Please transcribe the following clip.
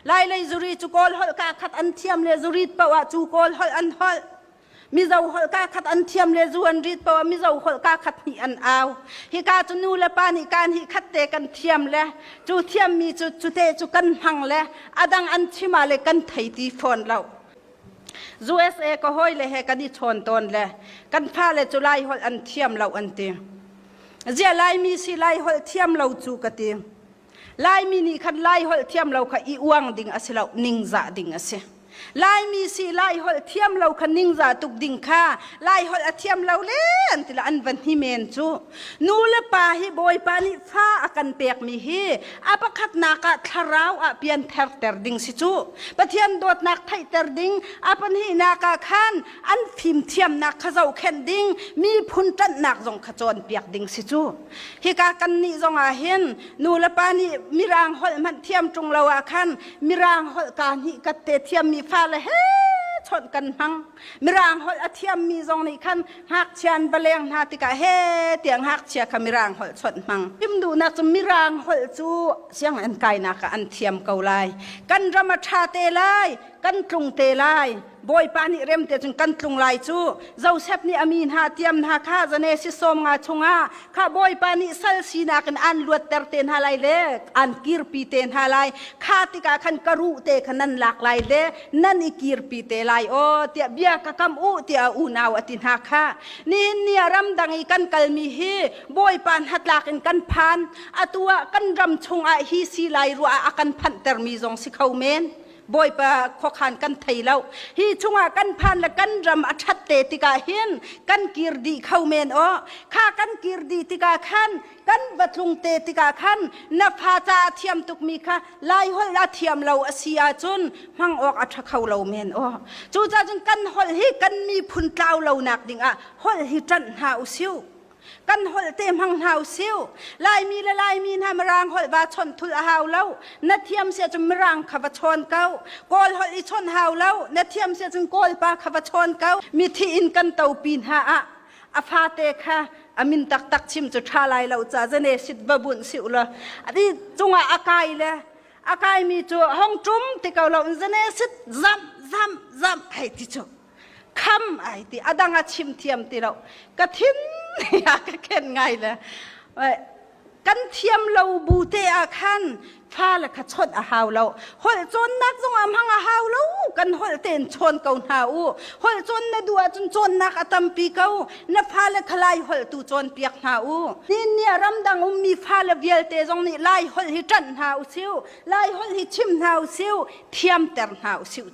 Lailei zuri cu Kawl holh kaa khat an thiam le zurit paoh ah cu Kawl holh an holh. Mizo holh kaa khat an thiam le zu an rit paoh ah Mizo holh kaa khat hnih an au. Hika cu nu le pa nih kaan hi khat te kan thiam le cu thiammi cu cute cu kan hmang le a dang an chim ah le kan thei ti fawn lo. USA ka hawile he kan i chawn tawn le kan fale cu Lai holh an thiam lo an ti. Zia Laimi si Lai holh thiam lo cu ka ti. Laimi nih khan Lai holh thiam lo kha i uang ding a si lo, ningzah ding a si. Laimi si Lai holh thiam lo kha ningzah tuk ding kha Lai holh a thiam lo le an ti la an van hi men cu. Nu le pa hi Bawipa nih fa a kan pekmi hi a pakhatnak ah thlarau ah piantherter ding si cu. Pathian dawtnak theihter ding, a pahnihnak ah khan an fimthiamnak kha zohkhenh ding, miphun ṭanhnak zong kha cawnpiak ding si cu. Hika kannih zong ah hin nu le pa nih mirang holh hmanh thiam ṭung lo ah khan mirang holh kaa hnih kat te thiammi fale he chawnh kan hmang. Mirang holh a thiammi zong nih khan ngakchia an va leng hna tikah he tiah ngakchia kha mirang holh chawnh hmang. Chim duhnak cu mirang holh cu sianginn kainak ah an thiam ko lai. Kan ram a ṭha te lai, kan tlung te lai. Bawipa nih rem te cun kan tlung lai cu. Joseph nih a mi hna tiam hna kha Genesis 50 chungah kha Bawipa nih sal sinak in aan luatter te hna lai le aan kirpi te hna lai. Kha tikah khan ka ruh te kha nan lak lai le nan i kirpi te lai aw tiah bia ka kam u tiah a unau a ti hna kha. Nihin ni ah ramdang i kan kalmi hi Bawipa hnatlak in kan phan. Atu ah kan ram chungah hi si lai ruah ah a kan phanhtermi zong si kho men. Bawipa khuakhan kan thei lo. Hi chungah kan phan le kan ram a ṭhat te tikah hin kan kir dih kho men aw. Kha kan kir dih tikah khan kan va tlung te tikah khan na fa ca a thiam tukmi kha Lai holh a thiam lo a si ahcun hmang awk a ṭha kho lo men aw. Cucaah cun kan holh hi kan miphun tlau lonak dingah holh hi ṭanh hna usih. Kan holh te hmang hna usih. Laimi le Laimi hna Mirang holh va chawnh thul a hau lo. Na thiam si ahcun Mirang kha va chawn ko. Kawl holh i chawnh hau lo. Na thiam si ahcun Kawlpa kha va chawn ko. Mithi in kan topi hna ah a fate kha a min taktak chim cu ṭha lai lo ca zane sit va bunh si u law adi cungah a kai le a kaimi cu hong ṭum ti ko lo in zane sit zam zam zam hei ti cu kham ai ti a dang a chim thiam ti lo ka thin a ka khen ngai le kan thiam lo bu te ah khan fale kha chawnh a hau lo holh cawnnak zong ah hmang a hau lo kan holh tein chawn ko hna u holh cawn na duh ahcun cawnnak a tampi ko na fale kha lai holh tu cawnpiak hna u ni ni ah ramdang ummi fale vialte zong nih lai holh hi ṭanh hna u siu lai holh hi chim hna u siu thiamter hna u siu.